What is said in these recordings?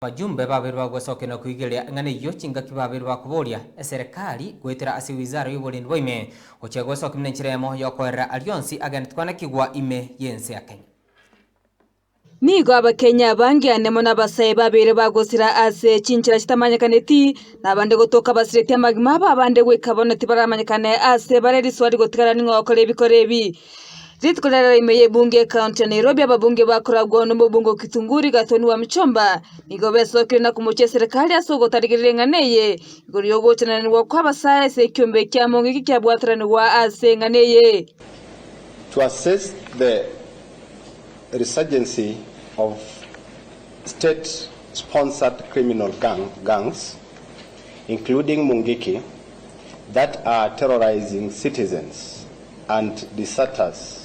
Abajumbe babeire bagwesokia na koigereria eng'ana eyio chingaki babeire bakoboria eserekari goetera ase wizara y'oborendi bwa ime gochia gwesokia buna enchera eyemo y'okoerera aria onsi agenderete kwanekigwa ime y'ense ya Kenya. Nigo Abakenya abange ane mono abasae babeire bagosira ase chinchera chitamanyekaneti, na abande gotoka basiretie amagima abo abande goika bono tibaramanyekane ase bare risoa rigotigara ning'o ogokora ebikora ebi. Rituko riarara ime y'ebunge y'ecounty ya Nairobi ababunge bakoragwa nomobunge o Kitunguri Gathoni Wamuchomba nigo besokire na komochia eserekari ase ogotarigereria eng'ana eye igoro y'ogochananigwa kw'abasae ase ekiombe kia Mungiki kiabwataranigwa ase eng'ana eye. To assess the resurgency of state sponsored criminal gangs including Mungiki that are terrorizing citizens and deserters.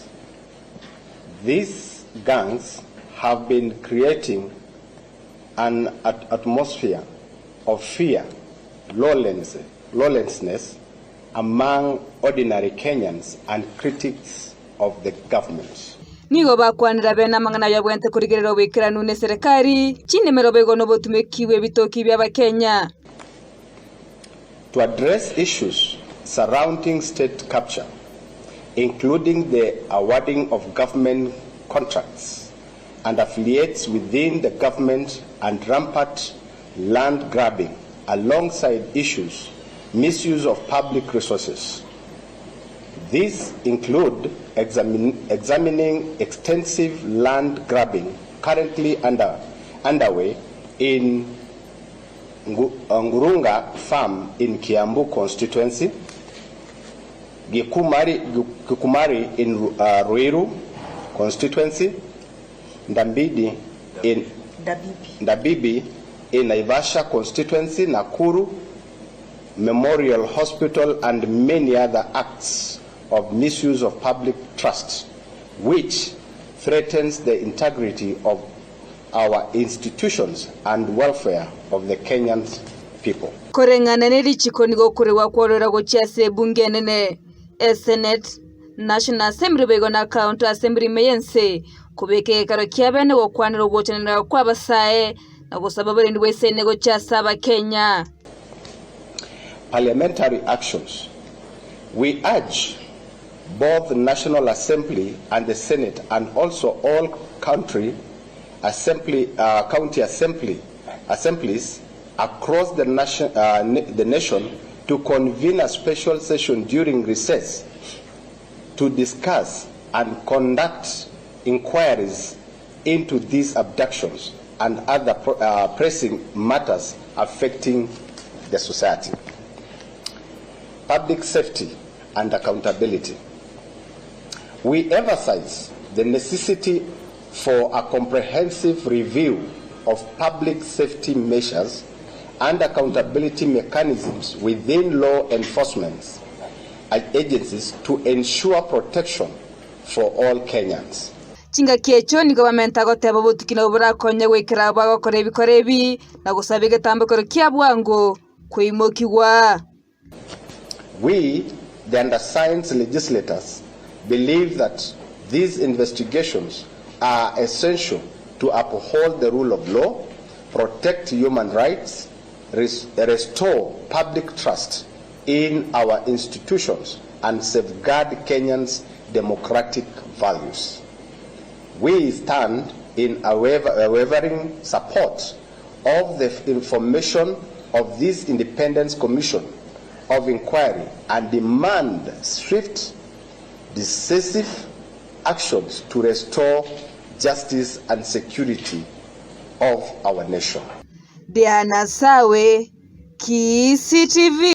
These gangs have been creating an atmosphere of fear, lawlessness among ordinary Kenyans and critics of the government. Nigo bakwanera bene amang'ana ayabwenerete korigereria oboikeranu neserekari, chinemero boigo nobotumeki bw'ebitoki bi'Abakenya. To address issues surrounding state capture, including the awarding of government contracts and affiliates within the government and rampant land grabbing alongside issues misuse of public resources. These include examine, examining extensive land grabbing currently under, underway in Ngurunga Farm in Kiambu constituency, Gikumari, Gikumari in Ruiru constituency, Ndambidi in Ndabibi in Naivasha constituency, Nakuru Memorial Hospital and many other acts of misuse of public trust which threatens the integrity of our institutions and welfare of the Kenyan people. Koreng'ana ne richiko nigo okoregwa kworora gochia ase ebunge enene, esenate, National Assembly boigo na County Assembly ime y'ense, kobeka egekaro kia bene gokwanera ogochanera kw'abasae na gosaba oborendi bw'eseene gochia ase Abakenya. Parliamentary actions. We urge both National Assembly and the Senate and also all country assembly, county assembly, assemblies across the nation, the nation to convene a special session during recess to discuss and conduct inquiries into these abductions and other pressing matters affecting the society. Public safety and accountability. We emphasize the necessity for a comprehensive review of public safety measures and accountability mechanisms within law enforcement agencies to ensure protection for all Kenyans. Chingaki echio nigo bamenta goteba obotuki nabwo borakonye goikera abwo bagokora ebikora ebi, na gosaba egetambokero kia bwango koimokigwa. We, the undersigned legislators, believe that these investigations are essential to uphold the rule of law, protect human rights, res restore public trust in our institutions and safeguard Kenyans' democratic values. We stand in unwavering support of the information of this Independence Commission of Inquiry and demand swift, decisive actions to restore justice and security of our nation. Diana Sawe, Kisii TV.